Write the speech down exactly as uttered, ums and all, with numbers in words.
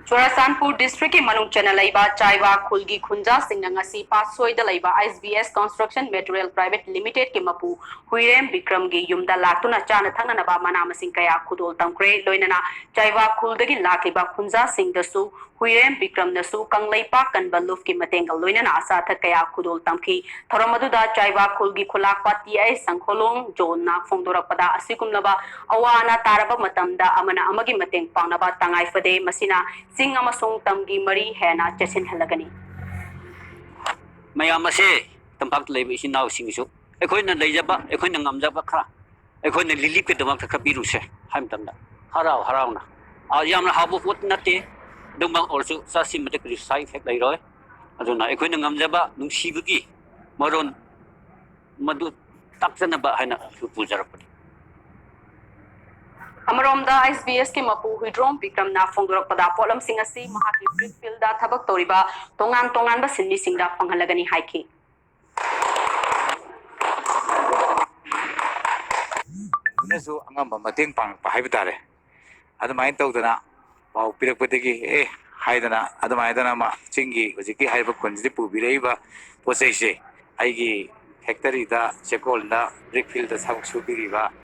ꯆꯨꯔꯆꯥꯟꯄꯨꯔ ꯗꯤꯁꯇ꯭ꯔꯤꯛꯀꯤ ꯃꯅꯨꯡ ꯆꯟꯅ ꯂꯩꯕ ꯆꯥꯏꯕ ꯈꯨꯜꯒꯤ ꯈꯨꯟꯖꯥꯁꯤꯡꯅ ꯉꯁꯤ ꯄꯥꯠꯁꯣꯏꯗ ꯂꯩꯕ ꯑꯦꯁ ꯕꯤ ꯑꯦꯁ ꯀꯟꯁꯇ꯭ꯔꯛꯁꯟ ꯃꯦꯇꯔꯤꯌꯦꯜ ꯄ꯭ꯔꯥꯏꯚꯦꯠ ꯂꯤꯃꯤꯇꯦꯗꯀꯤ ꯃꯄꯨ ꯍꯨꯏꯔꯦꯝ ꯕꯤꯀ꯭ꯔꯝꯒꯤ ꯌꯨꯝꯗ ꯂꯥꯛꯇꯨꯅ ꯆꯥꯅ ꯊꯛꯅꯅꯕ ꯃꯅꯥ ꯃꯁꯤꯡ ꯀꯌꯥ ꯈꯨꯗꯣꯜ ꯇꯝꯈ꯭ꯔꯦ꯫ ꯂꯣꯏꯅꯅ ꯆꯥꯏꯕ ꯈꯨꯜꯗꯒꯤ ꯂꯥꯛꯂꯤꯕ ꯈꯨꯟꯖꯥꯁꯤꯡꯗꯁꯨ ꯍꯨꯏꯔꯦꯝ ꯕꯤꯀ꯭ꯔꯝꯅꯁꯨ ꯀꯪꯂꯩꯄꯥꯛ ꯀꯟꯕ ꯂꯨꯞꯀꯤ ꯃꯇꯦꯡꯒ ꯂꯣꯏꯅꯅ ꯑꯆꯥ ꯑꯊꯛ ꯀꯌꯥ ꯈꯨꯗꯣꯜ ꯇꯝꯈꯤ꯫ ꯊꯧꯔꯝ ꯑꯗꯨꯗ ꯆꯥꯏꯕ ꯈꯨꯜꯒꯤ ꯈꯨꯂꯥꯛꯄ ꯇꯤ ꯑꯥꯏ ꯁꯪꯈꯣꯂꯣꯡ ꯖꯣꯟꯅ ꯐꯣꯡꯗꯣꯔꯛꯄꯗ, ꯑꯁꯤꯒꯨꯝꯂꯕ ꯑꯋꯥ ꯑꯅꯥ ꯇꯥꯔꯕ ꯃꯇꯝꯗ ꯑꯃꯅ ꯑꯃꯒꯤ ꯃꯇꯦꯡ ꯄꯥꯡꯅꯕ ꯇꯉꯥꯏ ꯐꯗꯦ꯫ ꯃꯁꯤꯅ ꯆꯤꯡ ꯑꯃꯁꯨꯡ ꯇꯝꯒꯤ ꯃꯔꯤ ꯍꯦꯟꯅ ꯆꯦꯠꯁꯤꯟꯍꯜꯂꯒꯅꯤ꯫ ꯃꯌꯥꯝ ꯑꯁꯦ ꯇꯝꯄꯥꯛꯇ ꯂꯩꯕ ꯏꯆꯤꯟ ꯏꯅꯥꯎꯁꯤꯡꯒꯤꯁꯨ ꯑꯩꯈꯣꯏꯅ ꯂꯩꯖꯕ, ꯑꯩꯈꯣꯏꯅ ꯉꯝꯖꯕ ꯈꯔ ꯑꯩꯈꯣꯏꯅ ꯔꯤꯂꯤꯐꯀꯤꯗꯃꯛꯇ ꯈꯔ ꯄꯤꯔꯨꯁꯦ ꯍꯥꯏꯕ ꯃꯇꯝꯗ ꯍꯔꯥꯎ ꯍꯔꯥꯎꯅ, ꯑ, ꯌꯥꯝꯅ ꯍꯥꯎꯕ ꯄꯣꯠ ꯅꯠꯇꯦ, ꯑꯗꯨꯃꯛ ꯑꯣꯏꯔꯁꯨ ꯆꯥꯁꯤꯟꯕꯗ ꯀꯔꯤꯁꯨ ꯁꯥꯏꯠ ꯏꯐꯦꯛ ꯂꯩꯔꯣꯏ꯫ ꯑꯗꯨꯅ ꯑꯩꯈꯣꯏꯅ ꯉꯝꯖꯕ ꯅꯨꯡꯁꯤꯕꯒꯤ ꯃꯔꯣꯟ ꯃꯗꯨ ꯇꯥꯛꯆꯅꯕ ꯍꯥꯏꯅ ꯄꯨꯖꯔꯛꯄꯅꯤ꯫ ꯑꯃꯔꯣꯝꯗ, ꯑꯦꯁ ꯕꯤ ꯑꯦꯁꯀꯤ ꯃꯄꯨ ꯍꯨꯏꯗ꯭ꯔꯣꯝ ꯕꯤꯀ꯭ꯔꯝꯅ ꯐꯣꯡꯗꯣꯔꯛꯄꯗ, ꯄꯣꯠꯂꯝꯁꯤꯡ ꯑꯁꯤ ꯃꯍꯥꯛꯀꯤ ꯕ꯭ꯔꯤꯛ ꯐꯤꯜꯗ ꯊꯕꯛ ꯇꯧꯔꯤꯕ ꯇꯣꯉꯥꯟ ꯇꯣꯉꯥꯟꯕ ꯁꯤꯟꯃꯤꯁꯤꯡꯗ ꯐꯪꯍꯜꯂꯒꯅꯤ ꯍꯥꯏꯈꯤ꯫ ꯑꯗꯨꯅꯁꯨ ꯑꯉꯝꯕ ꯃꯇꯦꯡ ꯄꯥꯡꯉꯛꯄ ꯍꯥꯏꯕ ꯇꯥꯔꯦ꯫ ꯑꯗꯨꯃꯥꯏꯅ ꯇꯧꯗꯅ ꯄꯥꯎ ꯄꯤꯔꯛꯄꯗꯒꯤ, ꯑꯦ, ꯍꯥꯏꯗꯅ, ꯑꯗꯨꯃꯥꯏꯅ ꯇꯧꯗꯅ ꯑꯃ ꯆꯤꯡꯒꯤ ꯍꯧꯖꯤꯛꯀꯤ ꯍꯥꯏꯔꯤꯕ ꯈꯨꯟꯁꯤꯗ ꯄꯨꯕꯤꯔꯛꯏꯕ ꯄꯣꯠ ꯆꯩꯁꯦ ꯑꯩꯒꯤ ꯐꯦꯛꯇꯔꯤꯗ, ꯆꯦꯛꯀꯣꯜꯗ, ꯕ꯭ꯔꯤꯛ ꯐꯤꯜꯗ ꯊꯕꯛ ꯁꯨꯕꯤꯔꯤꯕ